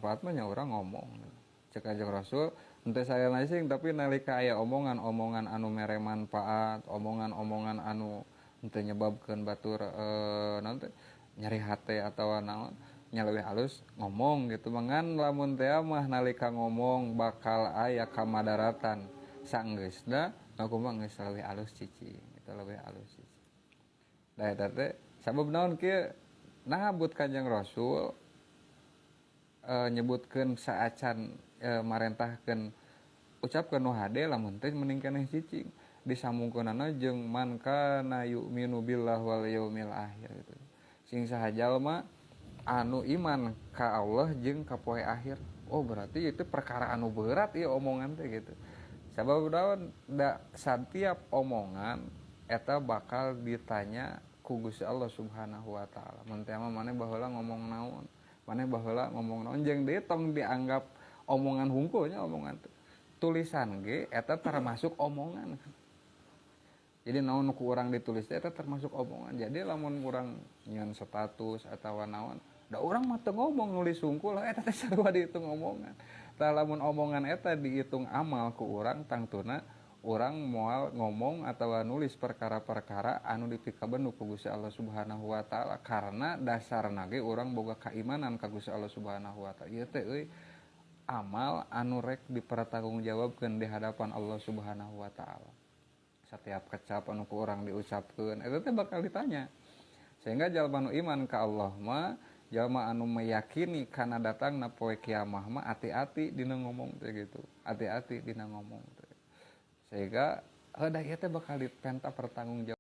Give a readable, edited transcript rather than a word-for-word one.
manfaat mah nya urang ngomong. Cek Kanjeng Rasul henteu saya sing, tapi nalika aya omongan-omongan anu mere manfaat, omongan-omongan anu henteu nyebabkeun batur naon teh, nyeri hate atawa naon, nya leuwih alus ngomong gitu. Ngan lamun teh mah nalika ngomong bakal aya kamadaratan sanggeusna, aku mah geus leuwih alus cicing itu, leuwih alus cicing. Da eta teh sabab naon kieu, nah but Kanjeng Rasul nyebutkeun saacan marentahkeun ucapkeun nu hade, lamun teh mending keneh cicing, disambungkeunana jeung man kana yu'minu billah wal yaumil akhir gitu. Sing saha jalma anu iman ka Allah jeung ka poe akhir. Oh, berarti itu perkara anu berat ieu omongan teh gitu. Sabab naon? Da setiap omongan eta bakal ditanya ku Gusti Allah Subhanahu wa Taala. Mun teh mah maneh baheula ngomong naon? Maneh baheula ngomong naon? Jeung deui tong dianggap omongan hungkul nya omongan teh. Tulisan ge eta termasuk omongan. Jadi naon ku urang ditulis teh eta termasuk omongan. Jadi lamun urang nyieun status atawa naon, da urang mah teu ngomong, nulis hungkul, eta teh sarua dihitung omongan. Tah, lamun omongan eta dihitung amal ku urang, tangtuna urang moal ngomong atau nulis perkara-perkara anu dipikabendu ku Gusti Allah Subhanahu wa Taala, karena dasarna ge urang boga keimanan ka Gusti Allah Subhanahu wa Taala. Ieu teh euy amal anu rek dipertanggungjawabkeun di hadapan Allah Subhanahu wa Taala. Setiap kecap anu ku urang diucapkeun eta teh bakal ditanya. Sehingga jalma nu iman ka Allah mah, jalma anu meyakini kana datangna poe kiamah mah, hati-hati dina ngomong teh gitu, hati-hati dina ngomong teh, sehingga heuh ieu teh bakal dipenta pertanggungjawab.